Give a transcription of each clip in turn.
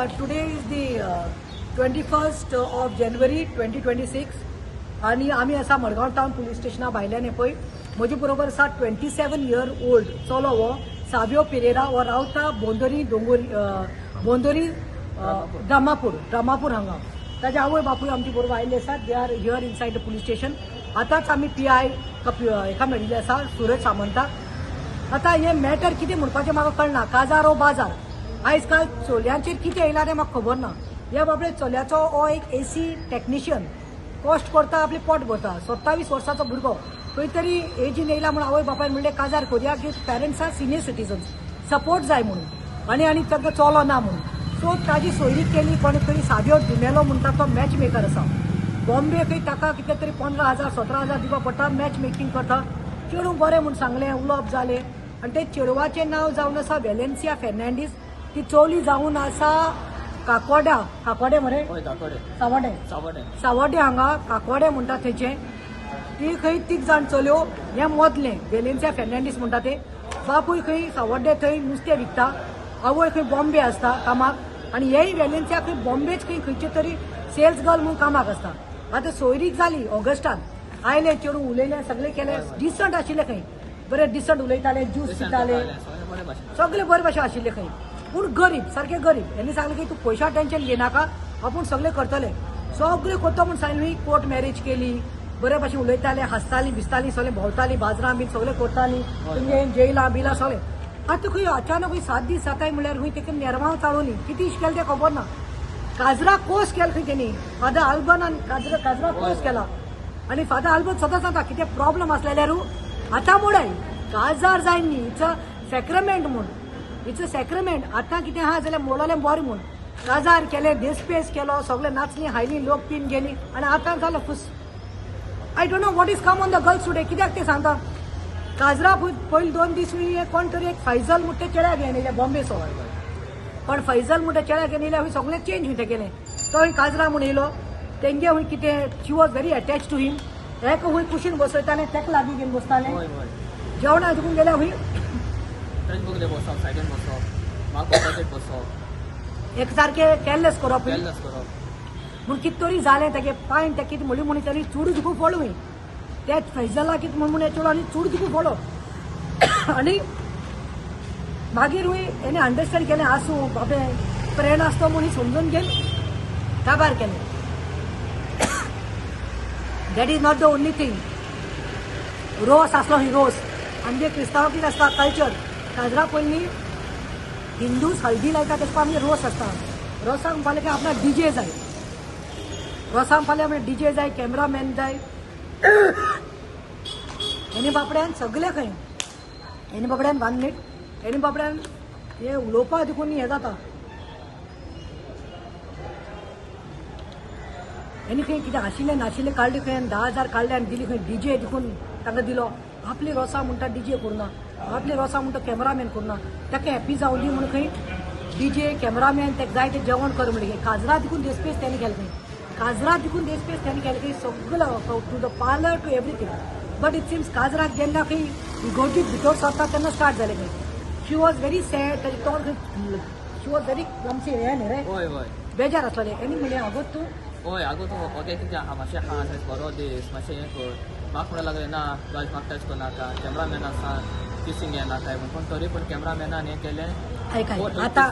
Today is the 21st of January 2026 आनी आमी आसा मडगांव टावन पुलीस स्टेशना भायल्यान. पळय, म्हजे बरोबर आसा 27 इयर ओल्ड चलो हो सावियो पिरेरा. हो रावता बोंदोरी दोंगोरी, बोंदोरी, द्रामापूर, द्रामापूर हांगा. ताजे आवय बापूय आमचे बरोबर आयिल्ले आसात. They are here inside the police station. आतांच आमी पीआय कपी हेका मेळिल्ले आसा, सुरज सामंताक. आतां हें मॅटर कितें म्हणपाचें म्हाका कळना. काजार हो बाजार. आयज काल चलयांचेर कितें येयला तें म्हाका खबर ना. ह्या बाबडे चल्याचो, हो एक एसी टॅक्निशियन, कश्ट करता, आपलें पोट भरता. 27 वर्साचो भुरगो खंय तरी एजीन येयला म्हूण आवय बापायन म्हणलें काजार करुया की parents are senior citizens, support जाय म्हणून आनी तांकां चलो ना म्हणून. सो ताजी सोयरीक केली कोणे तरी, सावियो डिमेलो म्हणटा, तो मॅच मेकर आसा बॉम्बे खंय. ताका कितें तरी 15,000, 17,000 दिवपा पडटा, मॅच मेकिंग करता. चेडूं बरें म्हूण सांगलें, उलोवप जालें आनी ते चेडवाचें नांव जावन आसा वेलेन्सिया फेर्नांडीस. ती चोली जावन आसा काकोड्या, काकोडे मरे? हय, काकोडे. सावड्डे. सावड्डे. सावड्डे हांगा, काकोडे म्हणटा थंयचें. ती खंय तीग जाण चलयो, हें मोदलें वेलेन्सिया फेर्नांडीस म्हणटा ते. बापूय खंय सावड्डे थंय नुस्तें विकता, आवय खंय बॉम्बे आसता कामाक आनी हेय वेलेन्सिया खंय बॉम्बेच खंय खंयचे तरी सेल्स गर्ल म्हणून कामाक आसता. आतां सोयरीक जाली ऑगस्टान. आयले चेडूं, उलयलें, सगळें केलें, डिसंट आशिल्लें खंय, बरें डिसंट उलयताले, ज्यूस पिताले. सगळें बरें भाशेन. सगळे बरे भाशेन आशिल्ले खंय, पूण गरीब, सारके गरीब. हेणी सांगलें की तूं पयशा टेन्शन घेनाका, आपूण सगळें करतले, सगळें करता म्हूण सांगलें. कोर्ट मॅरेज केली, बरे भाशेन उलयताले, हांसताली बिसताली, सगळें भोंवताली, बाजरां बीन सगळें करताली, तुमगे जेयलां बिलां सगळें. आतां खंय अचानक खंय 7 दीस जाताय म्हणल्यार खंय तेका नेरवां चाळोनी कितें केलें तें खबर ना. काजरा कोस केला खंय तेणी फादर आल्बनान. काजरा काजरा कोस केला आनी फादर आल्बन सदांच सांगता, कितें प्रॉब्लम आसल्यारू आतां मोडाय, काजार जाय न्ही, it's a सॅक्रमेंट म्हूण, it's a सॅक्रमेंट. आतां कितें आहा जाल्यार मोडलें बरें म्हूण काजार केलें, देसपेस केलो, सगळे नाचली, हायली, लोक पिन गेली आनी आतां जालो फुस. I don't know what is come on the girls today. कित्याक तें सांगता, काजरा पयले 2 दीस कोण तरी एक फैजल म्हणटा चेड्याक घेवन येयले बॉम्बे सो. पण फैजल म्हणटा चेड्याक घेवन येयले, सगळें चेंज हुंय तेगेलें. तो काजरा म्हूण येयलो, तेंगे हुंय कितें, she was very attach to him. हेका हुंय कुशीन बसयताले, तेका लागीं घेवन बसताले. हय हय जेवणा दिकून गेल्या हुंय थंयच बगले बसप, सायडीन बसप, म्हाका ऑपोजीट बसप. एक सारकें केअरलेस करप. केअरलेस करप. म्हूण कितें तरी जालें, तेगे पांय ते कितें म्हणली म्हूण ताणी चूड दिकून फोडलो हुंय. ते फैजला कितें म्हूण म्हूण चेडो आनी चूड दिकून फोडलो आनी मागीर हुंय हेणे अंडरस्टँड केलें, आसूं बाबे, फ्रेंड आसतो म्हूण समजून घेवन काबार केलें. That is not the only thing. रोस आसलो ही रोस. आमगे क्रिस्तांव कितें आसता कल्चर, काजरा पयलीं हिंदूस हळदी लायता, तेका आमगे रोस आसता. रोसाक म्हणपाक की आपणाक डीजे जाय, रोसाक म्हणपाक आपणाक डीजे जाय, कॅमेरामॅन जाय. हेणे बापड्यान सगळे खंय, हेणे बाबड्यान, वन मिनिट, हेणे बाबड्यान हे उलोवपाक देखून हें जाता. हेणी खंय कितें आशिल्लें नाशिल्लें काडलें खंय आनी 10,000 काडले आनी दिली खंय, डीजे देखून तांकां दिलो. आपली रोसा म्हणटा डीजे करुना, आपली रोसा म्हणटा कॅमेरामॅन करुना, ताका हॅपी जावं दी म्हूण खंय डीजे, कॅमेरामॅन, ताका जाय तें जेवण कर म्हणलें. काजरा देखून देसपेस तेणी केलें खंय, काजरा देखून देसपेस तेणी केलें खंय, सगळो to the parlour to everything. But it seems काजराक जेन्ना खंय इगोर्जीत भितर सरता तेन्ना स्टार्ट जालें खंय. She was very sad. ताजें तोंड खंय, she was very clumsy हें न्ही रे? हय हय बेजार आसलें. हेणी म्हणलें, आगो तूं हय, आगो तूं ओके, कितें आहा, मातशें आहा, बरो दीस, मातशें हें कर. म्हाका म्हणूंक लागलें, ना गायज, म्हाका टच करनाका, कॅमेरामॅन आसा, किसींग येनाका म्हूण. पूण तरी पूण कॅमेरामॅनान हें केलें. आयक आयक, आतां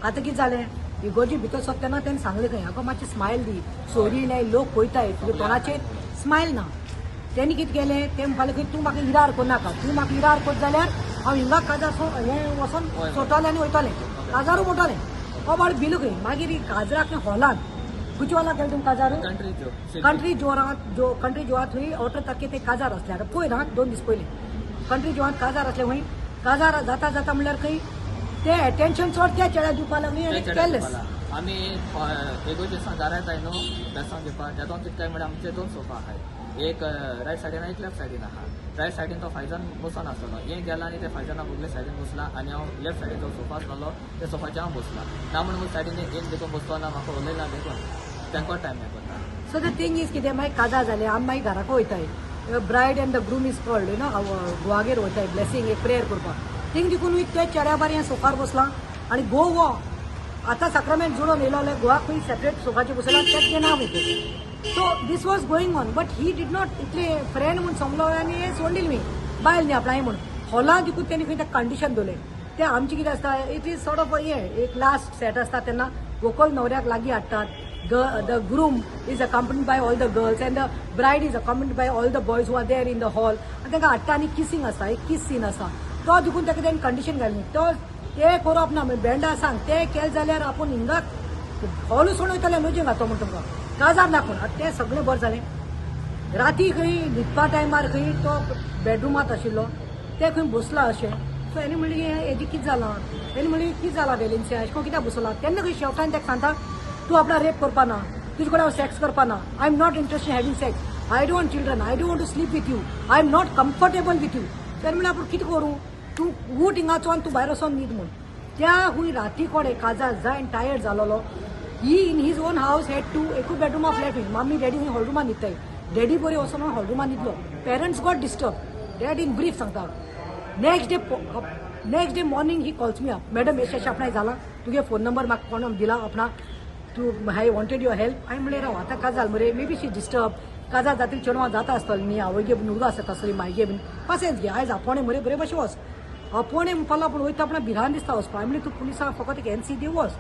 आतां कितें जालें, इगोर्जी भितर सरता तेन्ना तेणें सांगलें खंय, आगो मातशें स्मायल दी, सोरी न्हय, लोक पळयताय, तुज्या तोंडाचेर स्मायल ना. तेणी कितें केलें, तें म्हणपाक लागलें, तूं म्हाका इरार करनाका, तूं म्हाका इरार करत जाल्यार हांव हिंगा काजार हें वचोन सोडटलें आनी वयतलें, काजारू मोडटलें. हो बाळ भिलो खंय. मागीर काजराक हॉलान, खंयच्या हॉलान केलें तुमी काजार? कंट्री जो. कंट्री जोरांत, जो कंट्री जोरांत थंय 18 तारखे ते काजार आसले. आतां पयर हा, 2 दीस पयलीं कंट्री जोरांत काजार आसले. खंय काजार जाता जाता म्हणल्यार खंय ते अटेन्शन चड त्या चेड्याक दिवपाक लागली आनी केअरलेस. आमी एगोज दिसा घरा येताय न्हू बेसांव घेवपाक, तेदोन कितें काय म्हळ्यार आमचे दोन सोफा आहाय, एक रायट सायडीन, एक लेफ्ट सायडीन आहा. रायट सायडीन तो फायजन बसोन आसतलो. हें गेला आनी ते फायजना बगले सायडीन बसला आनी हांव लेफ्ट सायडीन जो सोफा आसलेलो त्या सोफाचेर हांव बसला. ना म्हणून सायडीन एक देखून बसलो ना, म्हाका उलयना देखून तांकां टायम हें करता. सो the thing is कितें, मागीर काजार जालें, आमी मागीर घराक वयताय. Bride and the groom is called you know घोवागेर वयताय ब्लेसींग, एक प्रेयर करपाक. थिंग देखून त्या चेड्या बार हें सोफार बसलां आनी घोव हो आतां साक्रामेंत जुळोन येयलो जाल्यार गोवाक खंय सेपरेट सोफाचेर बसयला तें तें ना वयता. So this was going on, but he did not इतले फ्रेंड म्हूण समलो आनी हें सोडून दिली मी बायल न्ही आपणाय म्हूण. हॉलांत दिकून तेणी खंय तें कंडिशन दवरलें. तें आमचें कितें आसता, it is sort of हें एक लास्ट सेट आसता तेन्ना व्हंकल न्हवऱ्याक लागीं हाडटात. The groom is accompanied by all the girls and the bride is accompanied by all the boys who are there in the hall. आनी तांकां हाडटा आनी किसींग आसता, एक किस सीन आसता. तो देखून ताका तेणी कंडिशन घाली. तो तें करप ना, बँडा सांग तें केलें जाल्यार आपूण हिंगा हॉलू सोडून वयतलें लॉजींग घातो म्हूण तुमकां काजार ना कोण. आतां तें सगळें बरें जालें. राती खंय न्हिदपा टायमार खंय तो बेडरुमांत आशिल्लो, ते खंय बसला अशें. सो हेणी म्हणलें की हेजें कितें जालां, हेणी म्हणलें कितें जालां वेलेन्सिया, अशें करून कित्याक बसला. तेन्ना खंय शेवटान ताका सांगता तूं आपणा रेप करपा ना, तुजे कडेन हांव सेक्स करपा ना, I am not interested having sex, I don't want children, I don't want to sleep with you, I am not comfortable with you. तेन्ना म्हणलें आपूण कितें करूं, तूं ऊठ हिंगाचो आनी तूं भायर वचोन न्हीद म्हूण. त्या खूंय राती कडेन काजार जायन टायर्ड जालोलो. He in his own house had to एकूय बेडरुमा फ्लॅट हुंय मम्मी डॅडी हुंय हॉल रुमान न्हिदताय. डॅडी बरी वचोन हॉल रुमान न्हिदलो. Parents got disturb. Dad in brief सांगता, next day morning he calls me up, madam अशें अशें आपणाक जालां, तुगे फोन नंबर म्हाका कोण दिला आपणाक, तूं I wanted your help. हांवें म्हणलें राव आतां काजाल मरे, मे बी शी डिस्टर्ब, काजार जातील चेडवां जाता आसतलें न्ही, आवयगे बीन उर्दू आसता आसतली मायगे बीन, पासेंस घे. आयज आपोवणें मरे बरे भशेन वच. आपोवणें म्हणपाक आपूण वयता आपणा भिरांत दिसता वचपा. हांवें म्हणलें तूं पुलिसांक फकत एक एनसी दी वच.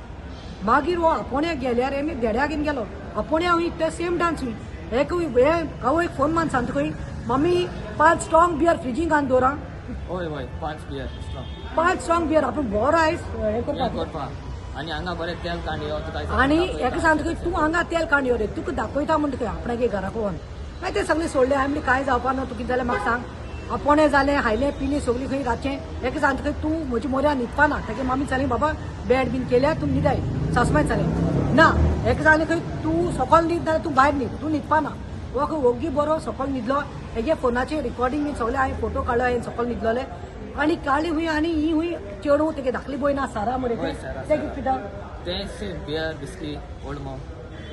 मागीर हो आपोवण्याक गेल्यार हेमी देड्याक घेवन गेलो. आपोवण्या हुंय ते सेम डान्स हुंय एक हे आवयक फोन मान सांगता खंय मम्मी 5 स्ट्रॉंग बियर फ्रिजींग घालून दवर. हय हय, 5 बियर स्ट्रॉंग. 5 स्ट्रॉंग बियर आपूण बरो आयज हें हें करपाक करपा आनी हांगा बरें तेल कांड यो तुका. आनी हेका सांगता खंय तूं हांगा तेल कांड यो रे, तुका दाखयता म्हणटा खंय आपणागे घराक वचोन. मागीर तें सगळें सोडलें. हांवें म्हणलें कांय जावपा ना, तूं कितें जाल्यार म्हाका सांग. आपोवणें जालें, हायलें पिलें सगळीं खंय रातचें. हेका सांगता खंय तूं म्हज्या मोऱ्यान न्हिदपा ना. तागे मामी सांगलें बाबा बेड बीन केल्या तूं न्हिदाय. सासमाय सांगलें ना. हेका सांगलें खंय तूं सकयल न्हीद नाल्यार तूं भायर न्हीद, तूं न्हिदपा ना. हो खंय ओगी बरो सकयल न्हिदलो. हेगे फोनाचेर रिकॉर्डिंग बीन सगळें हांवें फोटो काडलो, हांवें सकयल न्हिदलोले आनी काडली हुंय. आनी ही हुंय चेडूं तेगे धाकली भयण आसा सारा मरे, हय, सारा, तें कितें पिता तें same beer whisky Old Monk.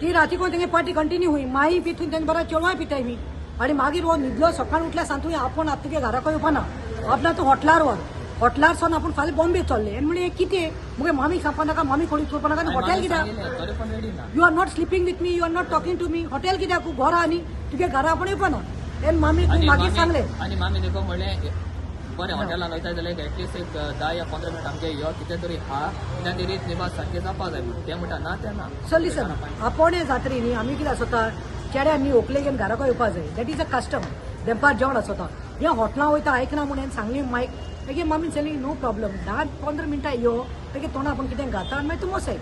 ती राती कोण तेंगे पार्टी कंटिन्यू हुंय माई पितून तेंचे बरोबर चेडवांय पिताय बी. आनी मागीर हो न्हिदलो. सकाळ उठल्या सांगता आपूण आतां तुगे घरा येवपा ना, आपणा तूं हॉटलार व्हर, हॉटलार सोन आपूण फाल्यां बॉम्बे चल्ले. आनी म्हणलें हें कितें मुगे मामीक सांगपा नाका, मामी कोणी करपा नाका. आनी हॉटेल कित्याक, तरी पण रेडी ना. You are not sleeping with me, you are not talking to me, hotel कित्याक घरा आनी तुगे घरा आपूण येवपा ना. तेन्ना मामी आनी मागीर मामी सांगलें. आनी मामी देखो म्हणलें बरें हॉटेलान वयता जाल्यार एटलिस्ट एक 10 या 15 मिनट आमगे यो कितें तरी हा, कित्याक ती रीत निभाज सारकें जावपा जाय म्हूण. तें म्हणटा ना तें ना. सो लिसन, आपोवणें जात्री न्ही आमी कितें आसता चेड्यांनी व्हंकलेक घेवन घराक येवपा जाय, that is a custom. देंपार जेवण आसता. हें हॉटेलां वयता आयकना म्हूण हें सांगली मायक. मागीर मामीन सांगली नो प्रॉब्लम, 10-15 मिनटां यो, मागीर तोंडा आपूण कितें घाता आनी मागीर तूं वचाय.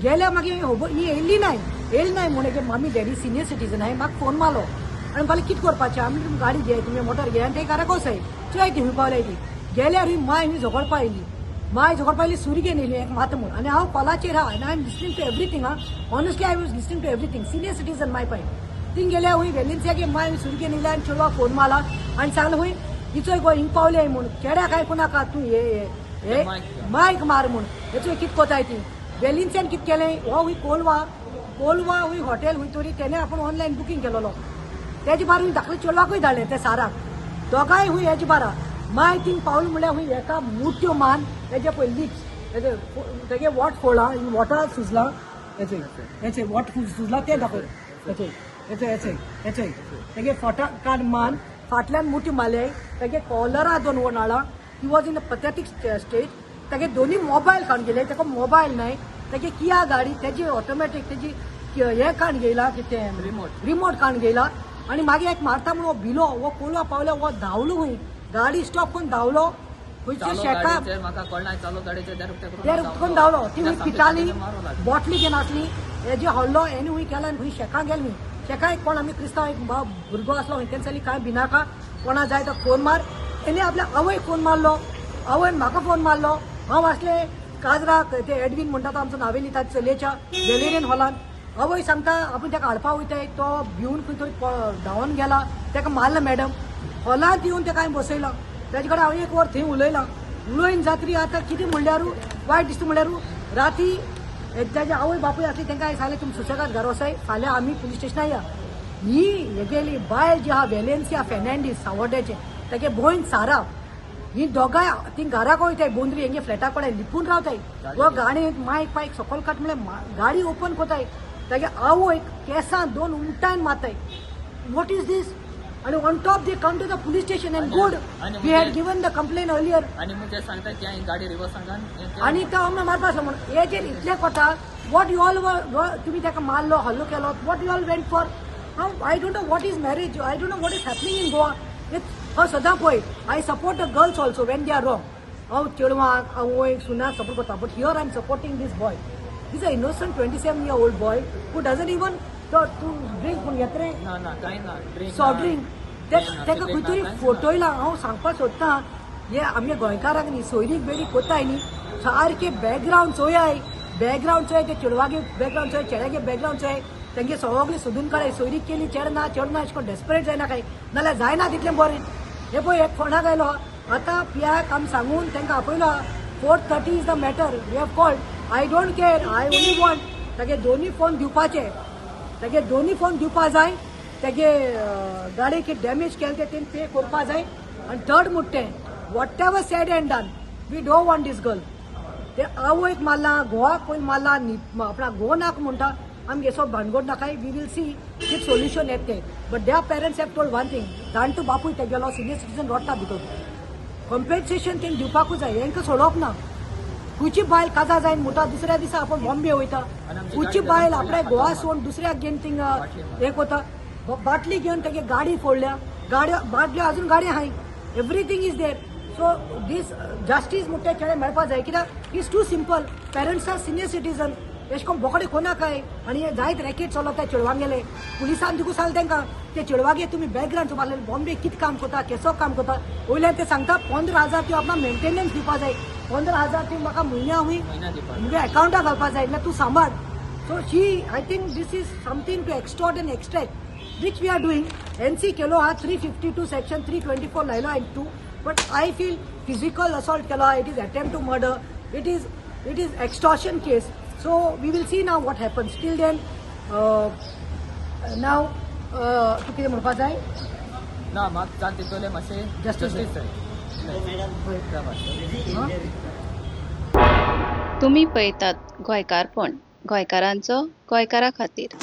गेल्यार मागीर खबर ही येयली नाय, येयली नाय म्हूण हेगे मामी डॅडी सिनियर सिटीजन हांवें म्हाका फोन मारलो आनी म्हणपाक कितें करपाचें, आमी तुमी गाडी घेय, तुमी मोटर घेय आनी ते घराक वचाय. चोय ती खंय पावल्या ती. गेल्यार ही माय ही झगडपा येयली, माय झगडपा येयली, सुरी घेवन येयली एक मात म्हूण. आनी हांव कॉलाचेर आहा आनी I am listening to everything. हा, honestly I was listening to everything. Senior citizen my पाय थिंग गेल्या हुंय वेलेन्सियागे माय सुरी घेवन येयली आनी चेडवाक फोन मारला आनी सांगलें हुंय हिचोय गो हिंग पावले म्हूण, चेड्याक आयकूं नाका तूं हे हे मायक मार म्हूण. हेचोय कितें कोताय ती वेलिन्सियान कितें केलें, हो हुंय कोलवा, कोलवा हुंय हॉटेल हुंय तरी तेणें आपूण ऑनलायन बुकींग केलोलो. तेजे बार हुंय धाकले चेडवाकूय धाडलें ते साराक, दोगांय हुंय हेजे बारा माय थिंग पावल म्हणल्यार हुंय एका मुठ्यो मान तेजे पळय लिप्स तेजे तेगे वोट फोडलां, वोटा सुजलां, हेचे हेचे वोट सुजलां तें दाखय, हेचे हेचे हेचे हेचे तेगे फोटा कान मान फाटल्यान मुठी मारले, तेगे कॉलरा दोन वणाळां. He was in a pathetic state. तेगे दोनी मोबायल काडून गेले, ताका मोबायल नाय. तेगे किया गाडी तेजी ऑटोमॅटीक तेजी हें काडून घेयला कितें रिमोट, रिमोट काडून घेयला. आनी मागीर एक मारता म्हणून हो भिलो. हो कोलवा पावलो, हो धांवलो खंय गाडी स्टॉप करून धांवलो खंयच्या शेका म्हाका कळना, चालू गाडीचेर दार उक्तें दार उक्तें करून धांवलो. ती खंय पिताली बॉटली घेवन आसली, हेजे हल्लो हेणी खंय केला आनी खंय शेकां गेली. खंय शेकां एक कोण आमी क्रिस्तांव एक भुरगो आसलो खंय, तेणें सांगली कांय भिनाका, कोणा जाय तो फोन मार. तेणी आपल्या आवयक फोन मारलो, आवयन म्हाका फोन मारलो. हांव आसले काजराक, ते एडवीन म्हणटा तो आमचो नावेली ताच्या चलयेच्या वेलेरियन हॉलान. आवय सांगता आपूण ताका हाडपा वयताय, तो भिवन खंय तरी धांवन गेला, ताका मारला मॅडम. हॉलांत येवन ताका हांवें बसयला, ताजे कडेन हांव एक वर थंय उलयलां. उलयन जात्री आतां कितें म्हणल्यार वायट दिसता म्हणल्यार राती ताजे आवय बापूय आसली तांकां हांवें सांगलें तुमी सुसेगाद घर वचाय, फाल्यां आमी पुलीस स्टेशनार या. ही हेगेली बायल जी आहा वेलेन्सिया फेर्नांडीस सावर्ड्याचें, तागे भयण सारा ही दोगांय ती घराक वयताय बोंद्री हेंगे फ्लॅटा कडेन लिपून रावताय. व गाडी मायक पायक सकयल काट म्हळ्यार गाडी ओपन कोताय, तागे आवयक केंसान दोन उमटान मारताय. What is this? आनी on top they come to the police station and good we had given the complaint earlier. आनी मुगे सांगता की हांवें गाडी रिवर्स सांगान आनी तो आमकां मारपा आसलो म्हणून हे जे इतले कोता. What you all, तुमी ताका मारलो, हल्लो केलो, what you all went for? हांव I don't know what is marriage, I don't know what is happening in Goa. हांव सदां पळय, I support the girls also when they are wrong. हांव चेडवांक, आवयक, सुनाक सपोर्ट करता, but here I am supporting this boy. This a innocent 27-year-old boy who doesn't even तूं drink पूण घेत रे? ना ना, कांय ना ड्रिंक. सॉफ्ट ड्रिंक ताका खंय तरी फटयला. हांव सांगपाक सोदतां, हे आमगे गोंयकारांक न्ही सोयरीक बेरीक कोताय न्ही, सारके बॅकग्रावंड चोयाय, बॅकग्रावंड चोय, ते चेडवागे बॅकग्रावंड चोय, चेड्यागे बॅकग्रावंड चोय, तेंगे सगळे सोदून काडाय. सोयरीक केली, चेड ना, चेड ना, अशें करून डेस्परेट जायना काय, नाल्यार जायना तितलें बरें. हे पळय, एक फोंडाक आयलो आतां पियाक आमी सांगून तांकां आपयलो. 4:30 is the matter we have called. I don't care, I only want तागे दोनूय फोन दिवपाचे, तागे दोनूय फोन दिवपा जाय, तेगे गाडयेक डॅमेज केलें तें तेणी पे करपा जाय. आनी थर्ड म्हणटा तें, whatever said and done, we don't want this girl. ते आवयक मारला, घोवाक पयलीं मारला, आपणाक घोव नाक म्हणटा. आमगे सो भानगड नाकाय. We will see कितें सोल्युशन येता तें. But their parents have told one thing, जाणटो बापूय तेगेलो सिनियर सिटीजन रडटा भितर. कॉम्पेन्सेशन तेणी दिवपाकूच जाय, हेंकां सोडप ना. खंयची बायल काजार जायन म्हणटा दुसऱ्या दिसा आपूण बॉम्बे वयता? खंयची बायल आपल्या गोवा सोडून दुसऱ्याक घेवन थिंगा हें कोता? बाटली घेवन तेगे गाडी फोडल्या, गाडी बाटल्यो अजून गाडी आहाय. Everything is there. So this justice म्हणटा चेडे मेळपा जाय, कित्याक is too simple. Parents are senior citizen. एशें करून बोकडे कोनाकाय आनी हे जायत रॅकेट चलता चेडवांगेले. पुलिसान दिकू सांगलें तांकां, ते चेडवागे तुमी बॅकग्रावंड मारलें, बॉम्बे कितें काम करता, केसो काम करता. वयल्यान ते सांगता 15,000 त्यो आपणाक मेंटेनन्स दिवपा जाय, 15,000 ती म्हाका म्हयन्या हुंय म्हयन्या दिवपा मुगे अकावंटाक घालपा जाय, म्हणल्यार तूं सांबाळ. So she, I think this is something to extort and extract, which we are doing. NC केलो हा, 352 section, 324 लायलो हांवें two, but I feel physical assault केलो हा, it is attempt to murder, it is extortion case. So we will see now what happens. Till then, now तूं कितें म्हणपा जाय? ना, म्हाका जाता तितलें मातशें Justice. Justice जाय त्या भाशेन. हां. तुमी पळयतात गोंयकारपण, गोंयकारांचो गोंयकारा खातीर.